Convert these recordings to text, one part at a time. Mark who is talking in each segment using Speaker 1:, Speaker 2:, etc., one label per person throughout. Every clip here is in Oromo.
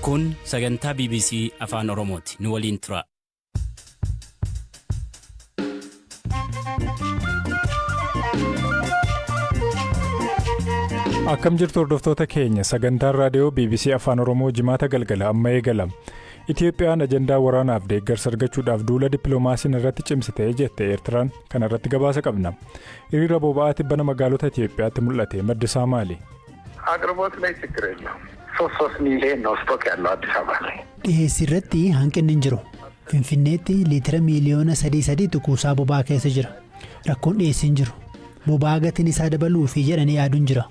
Speaker 1: Kun sagantaa BBC Afaan Oromooti. Nu waliin tura.
Speaker 2: Akkam jirtu hordoftoota keenya, sagantaan raadiyoo BBC Afaan Oromoo Jimaata galgala amma eegala. Itiyoophiyaan ajandaa waraanaaf deeggarsa argachuudhaaf duula dippiloomaasiin irratti cimsite jette Eertiraan, kana irratti gabaasa qabna. Hiriira boba'aa tibbana magaalota Itiyoophiyaatti mul'ate maddi isaa maali?
Speaker 3: አቅርቦት ላይ ችግር የለም። ሶስት ሶስት ሚሊዮን ነው ስቶክ ያለው አዲስ አበባ ላይ።
Speaker 4: Dhiheessii irratti hanqinni hin jiru. Finfinneetti liitira miiliyoona sadii sadiitu kuusaa boba'aa keessa jira. Rakkoon dhiyeessii hin jiru. Boba'aa gatiin isaa dabaluu fi jedhanii yaaduun jira.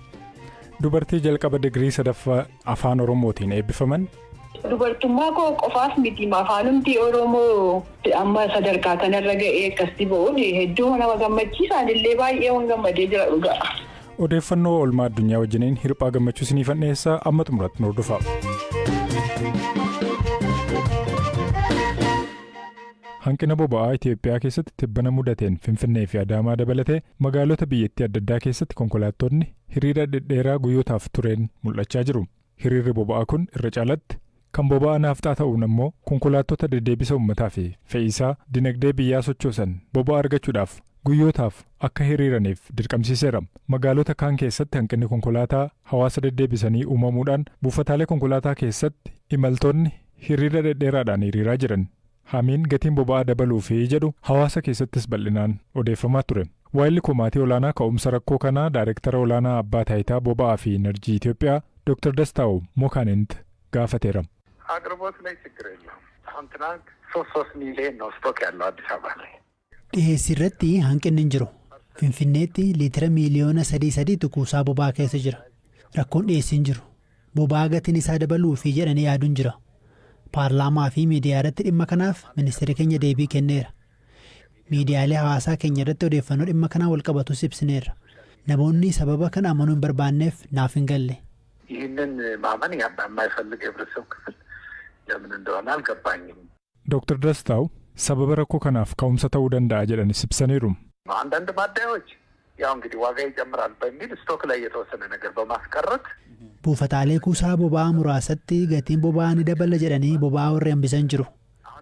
Speaker 2: Dubartii jalqaba digirii sadaffaa Afaan Oromootiin eebbifaman.
Speaker 5: Dubartummaa koo qofaaf miti, afaanumti Oromoo amma sadarkaa kanarra ga'ee akkasitti ba'uun hedduu nama gammachiisaan illee baay'ee waan gammadee jira dhugaa.
Speaker 2: Odeeffannoo oolmaa addunyaa wajjiniin Hirphaa Gammachuu isiniifan dhiyeessaa, amma xumuratti nu hordofaa. Hanqina boba'aa Itiyoophiyaa keessatti tibbana mudateen Finfinnee fi Adaamaa dabalatee magaalota biyyattii adda addaa keessatti konkolaattonni hiriira dhedheeraa guyyootaaf tureen mul'achaa jiru. Hiriirri boba'aa kun irra caalatti kan boba'aa naafxaa ta'uun ammoo konkolaattota deddeebisa uummataa fi fe'iisaa dinagdee biyyaa sochoosan boba'aa argachuudhaaf guyyootaaf akka hiriiraniif dirqamsiiseera. Magaalota kaan keessatti hanqinni konkolaataa hawaasa deddeebisanii uumamuudhaan buufataalee konkolaataa keessatti imaltoonni hiriira dhedheeraadhaan hiriiraa jiran. Hamiin gatiin boba'aa dabaluu fi jedhu hawaasa keessattis bal'inaan odeeffamaa ture. Waayilli komaatii olaanaa ka'umsa rakkoo kanaa Daayirektara olaanaa Abbaa Taayitaa Boba'aa fi Enerjii Itiyoophiyaa Dr. Dastaawu Mokaanint gaafateera.
Speaker 3: አቅርቦት ላይ ችግር የለም። አሁን ትናንት ሶስት ሶስት ሚሊዮን ነው ስቶክ ያለው አዲስ አበባ ላይ።
Speaker 4: Dhiheessii irratti hanqinni hin jiru. Finfinneetti liitira miiliyoona sadii sadiitu kuusaa boba'aa keessa jira. Rakkoon dhiyeessii hin jiru. Boba'aa gatiin isaa dabaluu fi jedhanii yaaduun jira. Paarlaamaa fi miidiyaa irratti dhimma kanaaf ministeerri keenya deebii kenneera. Miidiyaalee hawaasaa keenya irratti odeeffannoo dhimma kanaa wal qabatus ibsineerra. Namoonni sababa kana amanuu hin barbaanneef naaf hin galle.
Speaker 3: ይህንን ማመን የማይፈልግ የህብረተሰብ ክፍል ለምን እንደሆነ አልገባኝም።
Speaker 2: Dr. Dastaawu sababa rakkoo kanaaf ka'umsa ta'uu danda'a jedhanis ibsaniiru.
Speaker 3: አንዳንድ ማደያዎች ያው እንግዲህ ዋጋ ይጨምራል በሚል ስቶክ ላይ የተወሰነ ነገር በማስቀረት
Speaker 4: Buufataalee kuusaa boba'aa muraasatti gatiin boba'aa ni dabala jedhanii boba'aa warri hambisan jiru.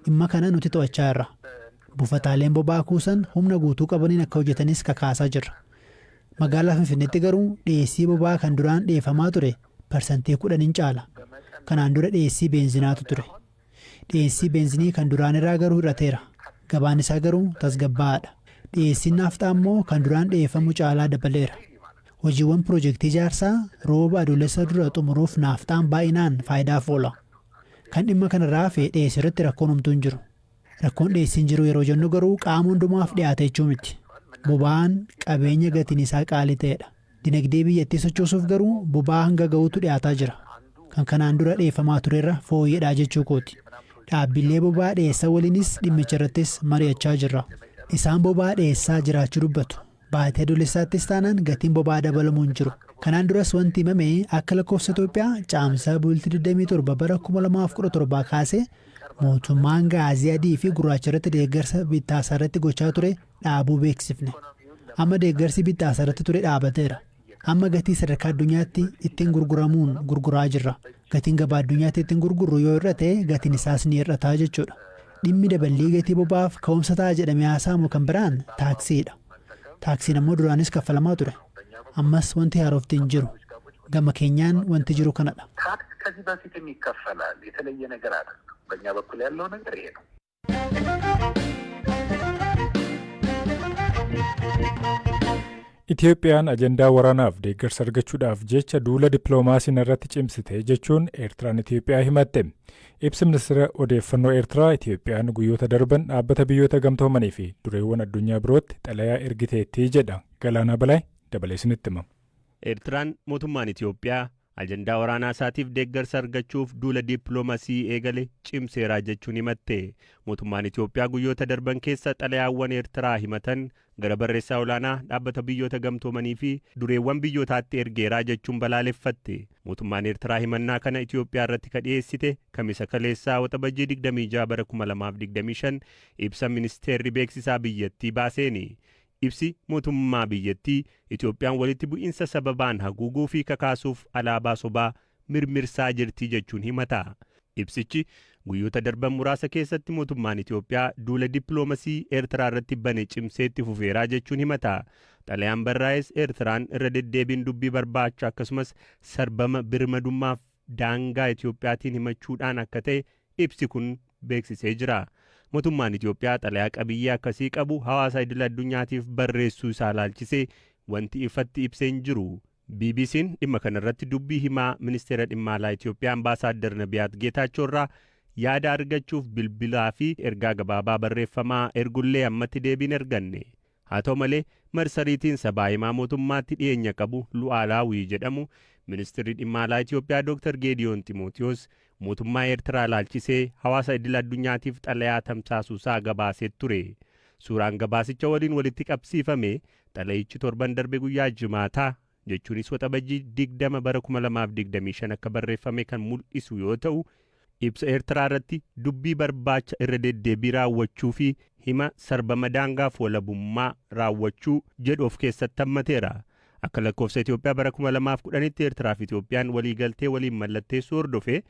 Speaker 4: Dhimma kana nuti to'achaa jirra. Buufataaleen boba'aa kuusan humna guutuu qabaniin akka hojjetanis kakaasaa jirra. Magaalaa Finfinneetti garuu dhiyeessii boba'aa kan duraan dhiyeeffamaa ture 10% caala. Kanaan dura dhiyeessii beenzinaatu ture. Dhiyeessii beenzinii kan duraan irraa garuu hir'ateera. Gabaan isaa garuu tasgabbaa'aadha. Dhiyeessiin naafxaa immoo kan duraan dhiyeeffamu caalaa dabaleera. Hojiiwwan piroojeektii ijaarsaa rooba Adoolessa dura xumuruuf naafxaan baay'inaan faayidaaf oola. Kan dhimma kanarraa hafe dhiyeessii irratti rakkoon homtuu hin jiru. Rakkoon dhiyeessiin jiru yeroo jennu garuu qaama hundumaaf dhiyaate jechuu miti. Boba'aan qabeenya gatiin isaa qaalii ta'edha. Dinagdee biyyattii sochoosuuf garuu boba'aa hanga ga'uutu dhiyaataa jira. Kan kanaan dura dhiyeeffamaa turerra fooyyedhaa jechuu kooti. Dhaabbilee boba'aa dhiyeessan waliinis dhimmicha irrattis mari'achaa jirra. Isaan boba'aa dhiyeessaa jiraachuu dubbatu. Baatii Adoolessaattis taanaan gatiin boba'aa dabalamuu hin jiru. Kanaan duras wanti himame akka lakkoofsa Itoophiyaa Caamsaa bultii 27 bara 2017 kaasee mootummaan gaazii adii fi gurraacha irratti deeggarsa bittaasaa irratti gochaa ture dhaabuu beeksifne. Amma deeggarsi bittaasaa irratti ture dhaabateera. Amma gatii sadarkaa addunyaatti ittiin gurguramuun gurguraa jirra. Gatiin gabaa addunyaatti ittiin gurgurru yoo hir'ate gatiin isaas ni hir'ata jechuudha. Dhimmi daballii gatii boba'aaf ka'umsa ta'a jedhamee haasa'amu kan biraan taaksiidha. Taaksiin ammoo duraanis kaffalamaa ture. Ammas wanti haarofti hin jiru. Gama keenyaan wanti jiru kanadha.
Speaker 3: ታክስ ከዚህ በፊትም ይከፈላል። የተለየ ነገር አይደለም። በእኛ በኩል ያለው ነገር ይሄ ነው።
Speaker 2: Itiyoophiyaan ajandaa waraanaaf deeggarsa argachuudhaaf jecha duula dippiloomaasiin irratti cimsite jechuun Eertiraan Itiyoophiyaa himatte. Ibsi ministeera odeeffannoo Eertiraa Itiyoophiyaan guyyoota darban dhaabbata Biyyoota Gamtoomanii fi dureewwan addunyaa birootti xalayaa ergiteetti jedha. Galaanaa Balaay dabalee isinitti hima.
Speaker 6: Eertiraan mootummaan Itiyoophiyaa ajandaa waraanaa isaatiif deeggarsa argachuuf duula dippiloomasii eegale cimseeraa jechuun himatte. Mootummaan Itiyoophiyaa guyyoota darban keessa xalayaawwan Eertiraa himatan gara barreessaa olaanaa dhaabbata Biyyoota Gamtoomanii fi dureewwan biyyootaatti ergeeraa jechuun balaaleffatte. Mootummaan Eertiraa himannaa kana Itiyoophiyaa irratti ka dhiyeessite Kamisa kaleessaa Waxabajjii 26 bara 2025 ibsa ministeerri beeksisaa biyyattii baaseeni. Ibsi mootummaa biyyattii Itoophiyaan walitti bu'iinsa sababaan haguuguu fi kakaasuuf alaabaa sobaa mirmirsaa jirti jechuun himata. Ibsichi guyyoota darban muraasa keessatti mootummaan Itoophiyaa duula dippiloomasii Eertiraa irratti bane cimsee itti fufeeraa jechuun himata. Xalayaan barraa'es Eertiraan irra deddeebiin dubbii barbaacha akkasumas sarbama birmadummaaf daangaa Itoophiyaatiin himachuudhaan akka ta'e ibsi kun beeksisee jira. Mootummaan Itoophiyaa xalayaa qabiyyee akkasii qabu hawaasa idil addunyaatiif barreessuu isaa ilaalchisee wanti ifatti ibsee hin jiru. BBC'n dhimma kanarratti dubbii himaa ministeera dhimma alaa Itoophiyaa Ambaasaaddar Nabiyaat Geetaachoo irraa yaada argachuuf bilbilaa fi ergaa gabaabaa barreeffamaa ergullee ammatti deebiin arganne. Haa ta'u malee, marsariitiin sabaa himaa mootummaatti dhiyeenya qabu Lu'aalaawii jedhamu ministeerri dhimma alaa Itoophiyaa Dr. Geediyoon Ximootiyoos mootummaa Eertiraa ilaalchisee hawaasa idil addunyaatiif xalayaa tamsaasuusaa gabaasee ture. Suuraan gabaasicha waliin walitti qabsiifame xalayichi torban darbe guyyaa Jimaataa, jechuunis Waxabajjii 20 bara 2025 akka barreeffame kan mul'isu yoo ta'u, ibsa Eertiraa irratti dubbii barbaacha irra deddeebii raawwachuu fi hima sarbama daangaaf walabummaa raawwachuu jedhu of keessatti hammateera. Akka lakkoofsa Itoophiyaa bara 2010tti Eertiraa fi Itoophiyaan waliigaltee waliin mallatteessuu hordofee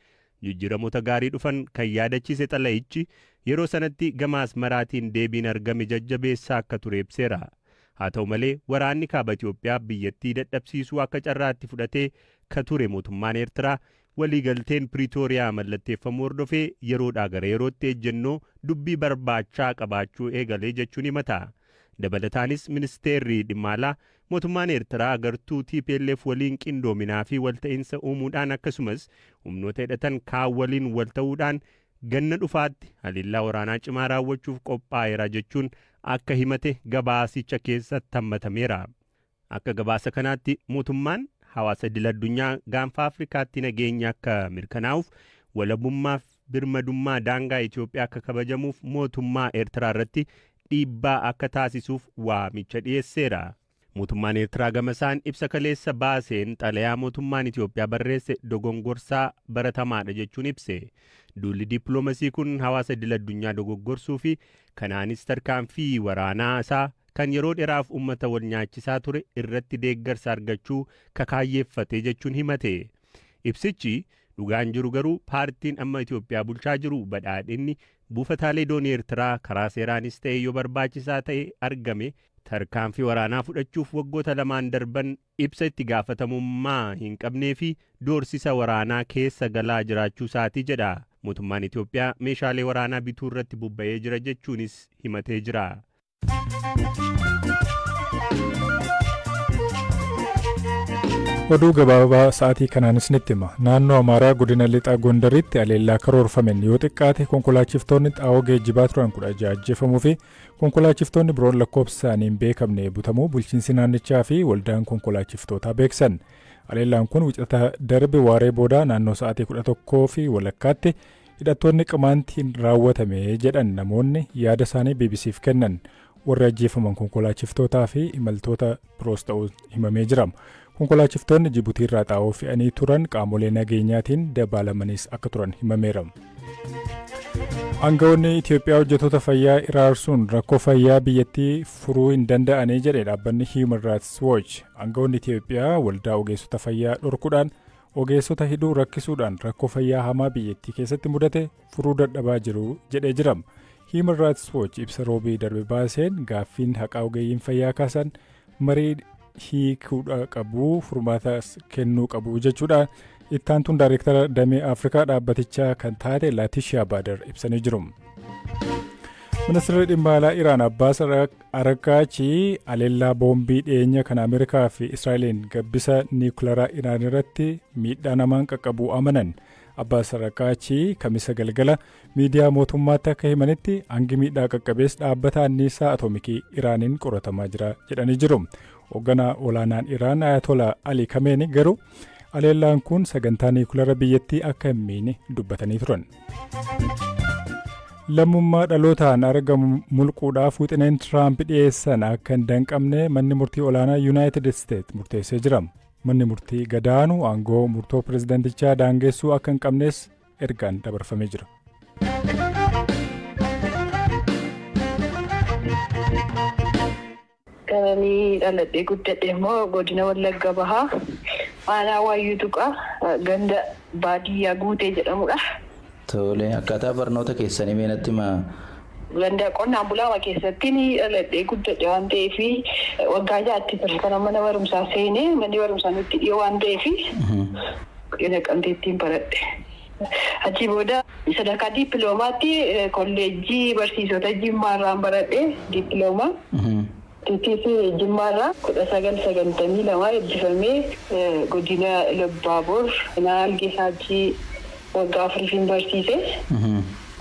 Speaker 6: jijjiiramoota gaarii dhufan kan yaadachiise xalayichi, yeroo sanatti gama Asmaraatiin deebiin argame jajjabeessaa akka ture ibseera. Haa ta'u malee, waraanni kaaba Itoophiyaa biyyattii dadhabsiisuu akka carraatti fudhatee ka ture mootummaan Eertiraa waliigalteen Piriitooriyaa mallatteeffamuu hordofee yeroodhaa gara yerootti ejjennoo dubbii barbaachaa qabaachuu eegalee jechuun himata. Dabalataanis ministeerri dhimma alaa mootummaan Eertiraa gartuu TPLF waliin qindoominaa fi walta'iinsa uumuudhaan, akkasumas humnoota hidhatan kaan waliin walta'uudhaan ganna dhufaatti haleellaa waraanaa cimaa raawwachuuf qophaa'eera jechuun akka himate gabaasicha keessatti hammatameera. Akka gabaasa kanaatti mootummaan hawaasa idil addunyaa gaanfa Afrikaatti nageenya akka mirkanaa'uuf, walabummaaf birmadummaa daangaa Itoophiyaa akka kabajamuuf mootummaa Eertiraa irratti dhiibbaa akka taasisuuf waamicha dhiyeesseera. Mootummaan Eertiraa gama isaan ibsa kaleessa baaseen xalayaa mootummaan Itoophiyaa barreesse dogongorsaa baratamaadha jechuun ibse. Duulli dippiloomasii kun hawaasa idil addunyaa dogoggorsuu fi kanaanis tarkaanfii waraanaa isaa kan yeroo dheeraaf uummata wal nyaachisaa ture irratti deeggarsa argachuu kakaayyeeffate jechuun himate. Ibsichi dhugaan jiru garuu paartiin amma Itoophiyaa bulchaa jiru badhaadhinni buufataalee doonii Eertiraa karaa seeraanis ta'e yoo barbaachisaa ta'e argame tarkaanfii waraanaa fudhachuuf waggoota 2n darban ibsa itti gaafatamummaa hin qabnee fi doorsisa waraanaa keessa galaa jiraachuu isaatii jedha. Mootummaan Itoophiyaa meeshaalee waraanaa bituu irratti bobba'ee jira jechuunis himatee jira.
Speaker 2: Oduu gabaabaa sa'aatii kanaan isinitti hima. Naannoo Amaaraa godina Lixaa Gondaritti aleellaa karoorfameen yoo xiqqaate konkolaachiftoonni xaa'oo geejjibaa turan 16 ajjeefamuu fi konkolaachiftoonni biroon lakkoofsa isaanii hin beekamne butamuu bulchiinsi naannichaa fi waldaan konkolaachiftootaa beeksisan. Aleellaan kun Wixata darbe waaree boodaa naannoo sa'aatii 11:30tti hidhattoonni Qimaantiin raawwatame jedhan namoonni yaada isaanii BBCf kennan. Warri ajjeefaman konkolaachiftootaa fi imaltoota biroos ta'uu himamee jira. Konkolaachiftoonni Jibutiirraa xaa'oo fe'anii turan qaamolee nageenyaatiin dabaalamanis akka turan himameera. Aangawoonni Itoophiyaa hojjettoota fayyaa iraarsuun rakkoo fayyaa biyyattii furuu hin danda'anii jedhe dhaabbanni Human Rights Watch. Aangawoonni Itoophiyaa waldaa ogeessota fayyaa dhorkuudhaan, ogeessota hidhuu rakkisuudhaan rakkoo fayyaa hamaa biyyattii keessatti mudate furuu dadhabaa jiru jedhee jira. Human Rights Watch ibsa Roobii darbe baaseen gaaffiin haqaa ogeeyyiin fayyaa kaasan marii hiikuudha qabu, furmaata kennuu qabu jechuudha. Ittaantuun daayireektara damee Afrikaa dhaabbatichaa kan taate Laatishiyaa Baadar ibsanii jiru. Ministeerri dhimma alaa Iraan Abbaas Araqaachi aleellaa boombii dhiyeenya kan Ameerikaa fi Israa'eliin gabbisa niwukilaraa Iraan irratti miidhaa namaan qaqqabuu amanan. Abbaas Araqaachi Kamisa galgala miidiyaa mootummaatti akka himanitti hangi miidhaa qaqqabees dhaabbata anniisaa atoomikii Iraaniin qoratamaa jira jedhanii jiru. Hoogganaa olaanaan Iraan Ayatollah Ali Kameeni garuu aleellaan kun sagantaa niwukilara biyyattii akka hin miine dubbatanii turan. Lammummaa dhalootaan argamu mulquudhaaf wixineen Tiraamp dhiyeessan akka hin danqamne manni murtii olaanaa Yuunaayitid Isteet murteessee jira. Manni murtii gadaanu aangoo murtoo pirezidantichaa daangessuu akka hin qabnes ergaan dabarfamee jira.
Speaker 5: Kan ani dhaladhee guddadhe immoo godina Wallagga Bahaa aanaa Waayyuu Tuqaa ganda baadiyyaa Guutee jedhamudha.
Speaker 7: Tole, akkaataa barnoota keessanii mee natti himaa.
Speaker 5: Ganda qonnaan bulaa keessatti dhaladhee guddadhe waan ta'eef, waggaa 6tti ture kan mana barumsaa seenee. Manni barumsaa nutti dhiyoo waan ta'eef, Naqamteettiin baradhe. Achii booda sadarkaa dippiloomaatti kolleejjii barsiisota Jimmaarraan baradhe dippiloomaa. TTC Jimmaarraa 1992 eebbifamee, godina Ilubbaabor Naalgeessaachii waggaa 4f barsiise.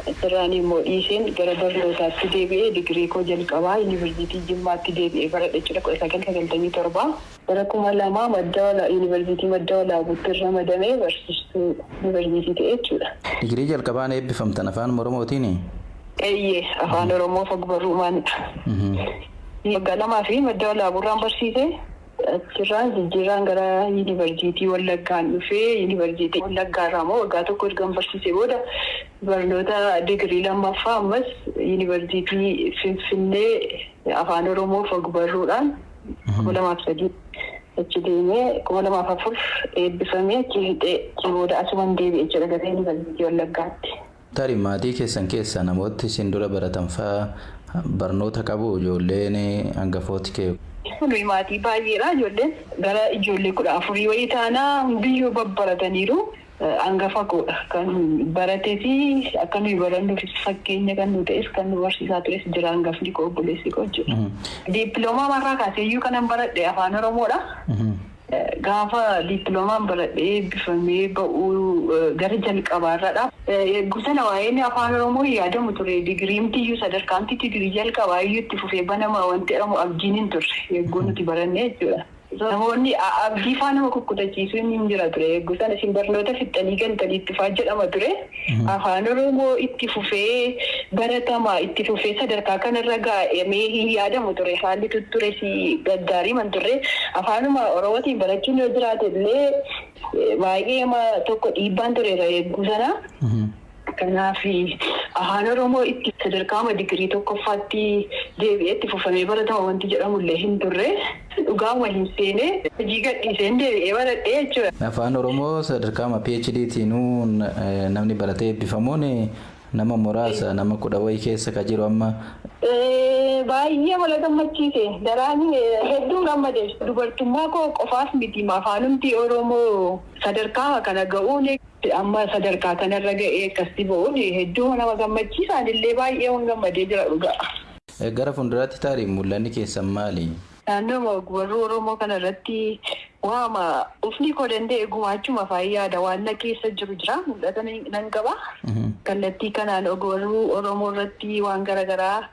Speaker 5: Achirraan immoo dhiiseen gara barnootaatti deebi'ee, digirii koo jalqabaa Yuunivarsiitii Jimmaatti deebi'ee baradhe jechuudha 1997. Bara 2000 madda Yuunivarsiitii Madda Walaabuutti ramadamee barsiistuu yuunivarsiitii ta'e jechuudha.
Speaker 7: Digirii jalqabaan eebbifamtan afaan Oromootiini?
Speaker 5: Eeyyee, afaan Oromoo ogbarruumaanidha. Waggaa 2 fi Madda Walaabuurraan barsiise. Achirraan jijjiirraan gara Yuunivarsiitii Wallaggaan dhufee, Yuunivarsiitii Wallaggaarraa immoo waggaa 1 ergan barsiise booda barnoota digirii lammaffaa ammas Yuunivarsiitii Finfinnee afaan Oromoo ogbarruudhaan 2003 achi deemee, 2004 eebbifamee, achi fixee, achi booda asuman deebi'e jechuudha gara Yuunivarsiitii Wallaggaatti.
Speaker 7: Tarii maatii keessan keessaa namooti isin dura baratan fa'aa barnoota qabu, ijoolleen hangafooti kee?
Speaker 5: Nuyi maatii baay'eedha, ijoolleen gara ijoollee 14 wayii taanaa, hundiyyuu babbarataniiru. Hangafa koodha kan baratee fi akka nuyi barannuufis fakkeenya kan nu ta'es, kan nu barsiisaa tures jira, hangafni koo, obboleessi koo jechuudha. Dippiloomaa marraa kaaseeyyuu kanan baradhe afaan Oromoodha. Gaafa dippiloomaan baradhee eebbifamee ba'uu gara jalqabaarradha. Eeguu sana waa'een afaan Oromoo yaadamu ture. Digiriimtiyyuu sadarkaamti digirii jalqabaa iyyuu itti fufee banamaa wanti jedhamu abdiin hin turre eeguu nuti baranne jechuudha. Namoonni abdii faana nama kukkutachiisuun hin jira ture. Eeguu sana isin barnoota fixxanii galtanii itti faa jedhama ture. Afaan Oromoo itti fufee baratama, itti fufee sadarkaa kanarra gaa'amee hin yaadamu ture. Haalli tutture si gaggaarii man turre. Afaanuma Oromootiin barachuun yoo jiraate illee baay'ee tokko dhiibbaan tureera eeguu sana. Kanaaf afaan Oromoo itti sadarkaa digirii tokkoffaatti deebi'ee itti fufamee baratama wanti jedhamullee hin turre. Dhugaan waliin seenee hojii gadhiiseen deebi'ee baradhee jechuudha.
Speaker 7: Afaan Oromoo sadarkaa PhD'tiinuu namni baratee eebbifamuun nama muraasa, nama 10 wayii keessa ka jiru amma.
Speaker 5: Baay'ee wala gammachiise, daraan hedduun gammade. Dubartummaa koo qofaaf miti, afaanumti Oromoo sadarkaa kana ga'uun, amma sadarkaa kanarra ga'ee akkasitti ba'uun hedduu nama gammachiisaan illee baay'ee waan gammadee jira dhugaa.
Speaker 7: Gara fuulduraatti tarii mul'anni keessan maali?
Speaker 5: Naannoo ogbarruu Oromoo kana irratti waama ufni koo danda'e gumaachuma yaada waan na keessa jiru jira, mul'ata nan qaba. Kallattii kanaan ogbarruu Oromoo irratti waan garaagaraa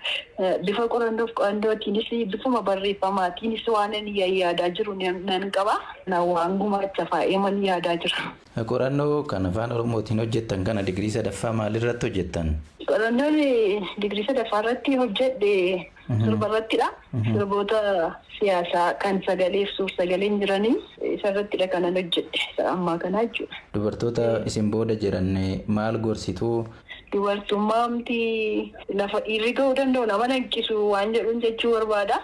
Speaker 5: bifa qorannoof qo'annootiinis, bifuma barreeffamaatiinis waan ani yaadaa jiru nan qaba. Waan gumaacha faayee man yaadaa jira.
Speaker 7: Qorannoo kan afaan Oromootiin hojjettan kana digirii sadaffaa maalirratti hojjettan?
Speaker 5: Qorannoon digirii sadaffaa irratti hojjedhe sirba irrattidha. Sirboota siyaasaa kan sagaleef suur-sagaleen jiranii isarrattidha kanan hojjedhe isa ammaa kanaa jechuudha.
Speaker 7: Dubartoota isin booda jiran maal gorsituu?
Speaker 5: Dubartummaamti lafa dhiirri ga'uu danda'u nama hanqisu waan jedhuun jechuu barbaada.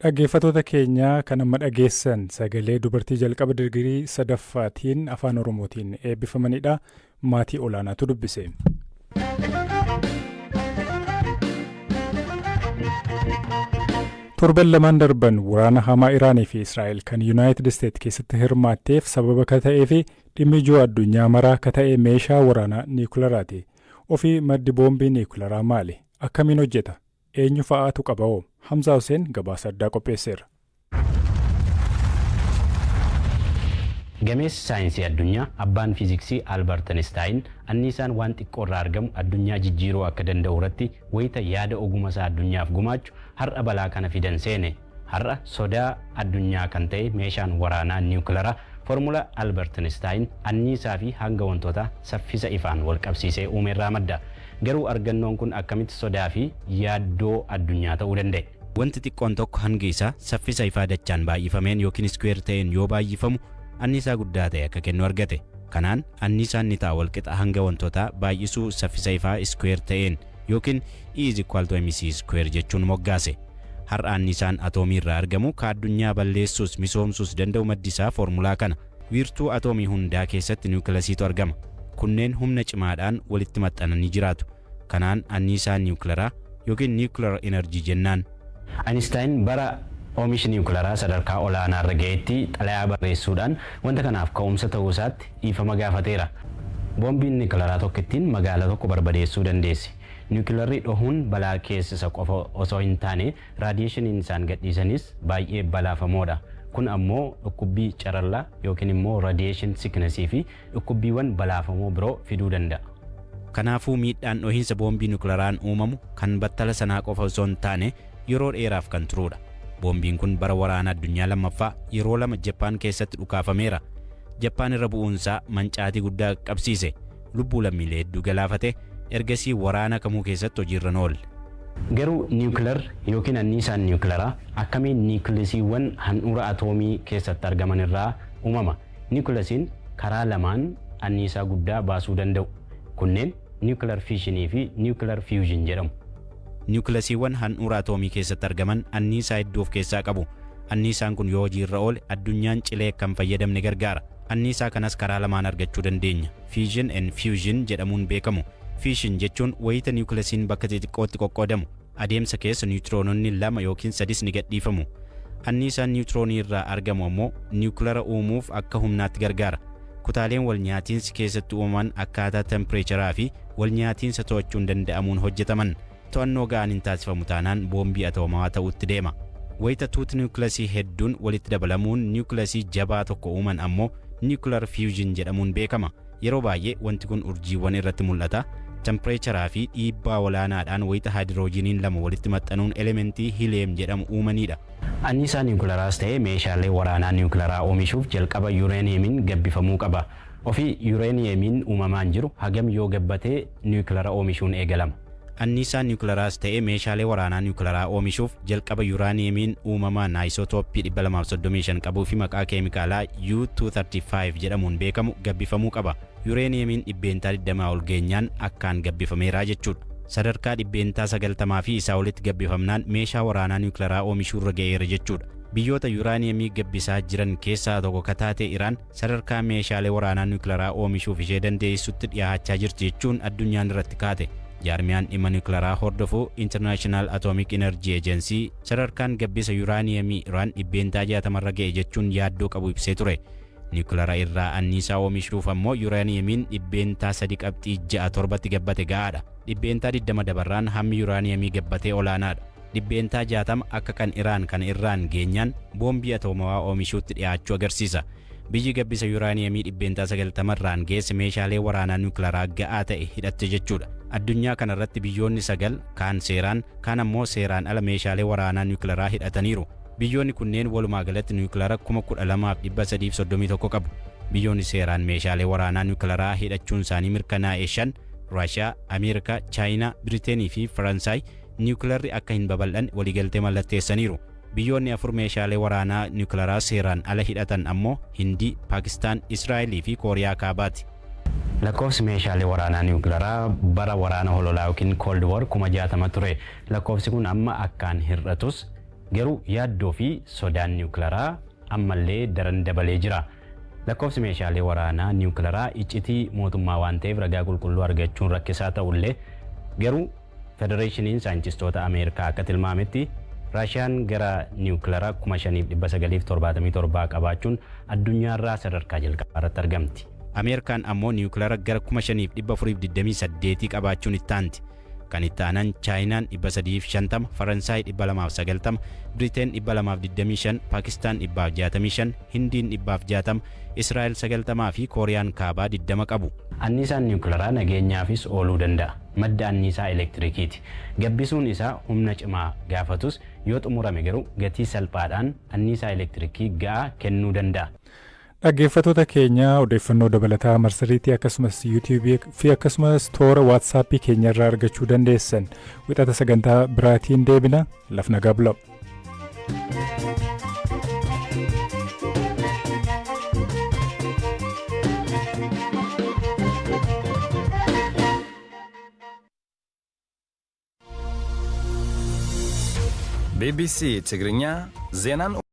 Speaker 2: Dhaggeeffattoota keenya, kan amma dhageessan sagalee dubartii jalqaba digirii sadaffaatiin afaan Oromootiin eebbifamanidha. Maatii olaanaatu dubbise. Torban 2n darban waraana hamaa Iraanii fi Israa'el kan Yuunaayitid Isteet keessatti hirmaatteef sababa ka ta'ee fi dhimmi ijoo addunyaa maraa ka ta'e meeshaa waraanaa niikularaati. Ofii maddi boombii niikularaa maali? Akkamiin hojjeta? Eenyu fa'aatu qaba hoo? Hamzaa Hussein gabaasa addaa qopheesseera.
Speaker 1: Gameessi saayinsii addunyaa, abbaan fiiziksii Albert Einstein, anniisaan waan xiqqoo irraa argamu addunyaa jijjiiruu akka danda'u irratti wayita yaada ogummaa addunyaaf gumaachu har'a balaa kana fidan seene. Har'a sodaa addunyaa kan ta'e meeshaan waraanaa niwukilaraa formula Albert Einstein anniisaa fi hanga wantoota saffisa ifaan wal qabsiisee uumeerraa madda. Garuu argannoon kun akkamitti sodaa fi yaaddoo addunyaa ta'uu danda'e? Wanti xiqqoon tokko hangi isaa saffisa ifaa dachaan baay'ifameen yookiin square ta'een yoo baay'ifamu anniisaa guddaa ta'e akka kennu argate. Kanaan anniisaan ni ta'a walqixa hanga wantootaa baay'isuu saffisa ifaa square ta'een yookiin E is equal to mc square jechuun moggaase. Har'a anniisaan atoomii irraa argamu ka addunyaa balleessuus misoomsuus danda'u maddi isaa foormulaa kana. Wiirtuu atoomii hundaa keessatti niwukilasiitu argama. Kunneen humna cimaadhaan walitti maxxananii jiraatu. Kanaan anniisaa niwukilaraa yookiin nuclear energy jennaan. Einstein bara oomishi niwukilaraa sadarkaa olaanaa irra ga'etti xalayaa barreessuudhaan wanta kanaaf ka'umsa ta'uu isaatti dhiifama gaafateera. Boombiin niwukilaraa tokkittiin magaalaa tokko barbadeessuu dandeessi. Niwukilarri dhohuun balaa geessisa qofa osoo hin taane, raadiyeeshiniin isaan gadhiisanis baay'ee balaafamoodha. Kun ammoo dhukkubbii carallaa yookiin immoo radiation sicknessii fi dhukkubbiiwwan balaafamoo biroo fiduu danda'a. Kanaafuu miidhaan dhohiinsa boombii niwukilaraan uumamu kan battala sanaa qofa osoo hin taane yeroo dheeraaf kan turudha. Boombiin kun bara waraana addunyaa lammaffaa yeroo lama Jappaan keessatti dhukaafameera. Jappaan irra bu'uunsaa mancaatii guddaa qabsiise. Lubbuu lammiilee hedduu galaafate. Ergasii waraana kamuu keessatti hojiirra hin oolle. Garuu niwukilar yookiin anniisaan niwukilaraa akkamiin niwukilesiiwwan handhuura atoomii keessatti argaman irraa uumama? Niwukilesiin karaa lamaan anniisaa guddaa baasuu danda'u. Kunneen nuclear fissionii fi nuclear fusion jedhamu. Niwukilesiiwwan handhuura atoomii keessatti argaman anniisaa hedduu of keessaa qabu. Anniisaan kun yoo hojiirra oole addunyaan cilee kan fayyadamne gargaara. Anniisaa kanas karaa lamaan argachuu dandeenya. Fission and fusion jedhamuun beekamu. Fission jechuun wayita niwukilesiin bakka xixiqqootti qoqqoodamu. Adeemsa keessa niwutiroononni lama yookiin sadis ni gadhiifamu. Anniisaan niwutiroonii irraa argamu ammoo niwukilara uumuuf akka humnaatti gargaara. Kutaaleen wal nyaatiinsi keessatti uumaman akkaataa tempireecharaa fi wal nyaatiinsa to'achuun danda'amuun hojjetaman. To'annoo ga'aan hin taasifamu taanaan boombii atoomaa ta'utti deema. Wayita tuuti niwukilesii hedduun walitti dabalamuun niwukilesii jabaa tokko uuman ammoo nuclear fusion jedhamuun beekama. Yeroo baay'ee wanti kun urjiiwwan irratti mul'ata. Tempireecharaa fi dhiibbaa olaanaadhaan wayita haayidiroojiniin lama walitti maxxanuun elementii hiliyeem jedhamu uumanidha. Anniisaa niwukilaraas ta'ee meeshaalee waraanaa niwukilaraa oomishuuf jalqaba yuureeniyeemiin gabbifamuu qaba. Ofii yuureeniyeemiin uumamaan jiru hagam yoo gabbatee niwukilara oomishuun eegalama? Anniisaa niwukilaraas ta'ee meeshaalee waraanaa niwukilaraa oomishuuf jalqaba yuuraaniyeemiin uumamaan aayisotooppii 235 qabuu fi maqaa keemikaalaa U235 jedhamuun beekamu gabbifamuu qaba. Yuureeniyeemiin 20% ol geenyaan akkaan gabbifameera jechuudha. Sadarkaa 90% fi isaa olitti gabbifamnaan meeshaa waraanaa niwukilaraa oomishuurra ga'eera jechuudha. Biyyoota yuuraaniyeemii gabbisaa jiran keessaa tokko ka taate Iraan sadarkaa meeshaalee waraanaa niwukilaraa oomishuuf ishee dandeessutti dhiyaachaa jirti jechuun addunyaan irratti kaate. Jaarmiyaan dhimma niwukilaraa hordofu International Atomic Energy Agency sadarkaan gabbisa yuuraaniyeemii Iraan 60% irra ga'e jechuun yaaddoo qabu ibsee ture. Niwukilara irraa anniisaa oomishuuf ammoo yuuraaniyeemiin 3.67%tti gabbate ga'aadha. 20% dabarraan hammi yuuraaniyeemii gabbatee olaanaadha. 60% akka kan Iraan kana irraan geenyaan boombii atoomawaa oomishuutti dhiyaachuu agarsiisa. Biyyi gabbisa yuuraaniyeemii 90% irraan geesse meeshaalee waraanaa niwukilaraa ga'aa ta'e hidhatte jechuudha. Addunyaa kanarratti biyyoonni sagal kaan seeraan, kaan ammoo seeraan ala meeshaalee waraanaa niwukilaraa hidhataniiru. Biyyoonni kunneen walumaa galatti niwukilara 12,331 qabu. Biyyoonni seeraan meeshaalee waraanaa niwukilaraa hidhachuun isaanii mirkanaa'e shan, Raashiyaa, Ameerikaa, Chaayinaa, Biriteenii fi Faransaay, niwukilarri akka hin babal'anne waliigaltee mallatteessaniiru. Biyyoonni afur meeshaalee waraanaa niwukilaraa seeraan ala hidhatan ammoo Hindii, Paakistaan, Israa'elii fi Kooriyaa Kaabaati. Lakkoofsi meeshaalee waraanaa niwukilaraa bara waraana hololaa yookiin Cold War 60,000 ture. Lakkoofsi kun amma akkaan hir'atus garuu yaaddoo fi sodaan niwukilaraa ammallee daran dabalee jira. Lakkoofsi meeshaalee waraanaa niwukilaraa iccitii mootummaa waan ta'eef ragaa qulqulluu argachuun rakkisaa ta'ullee, garuu Federeeshiniin Saayintistoota Ameerikaa akka tilmaametti Raashiyaan gara niwukilara 5977 qabaachuun addunyaarraa sadarkaa jalqabaa irratti argamti. Ameerikaan ammoo niwukilara gara 5428 qabaachuun itti aanti. Kan itti aanan Chaayinaan 350, Faransaay 290, Biriteen 225, Paakistaan 165, Hindiin 160, Israa'el 90 fi Kooriyaan Kaabaa 20 qabu. Anniisaan niwukilaraa nageenyaafis ooluu danda'a. Madda anniisaa elektirikiiti. Gabbisuun isaa humna cimaa gaafatus, yoo xumurame garuu gatii salphaadhaan anniisaa elektirikii ga'aa kennuu danda'a.
Speaker 2: Dhaggeeffattoota keenya, odeeffannoo dabalataa marsariitii akkasumas Yuutuubii fi akkasumas toora Waatsaappii keenya irraa argachuu dandeessan. Wixata sagantaa biraatiin deebina, laf nagaa bulaa.
Speaker 8: ቢቢሲ ትግርኛ ዜናን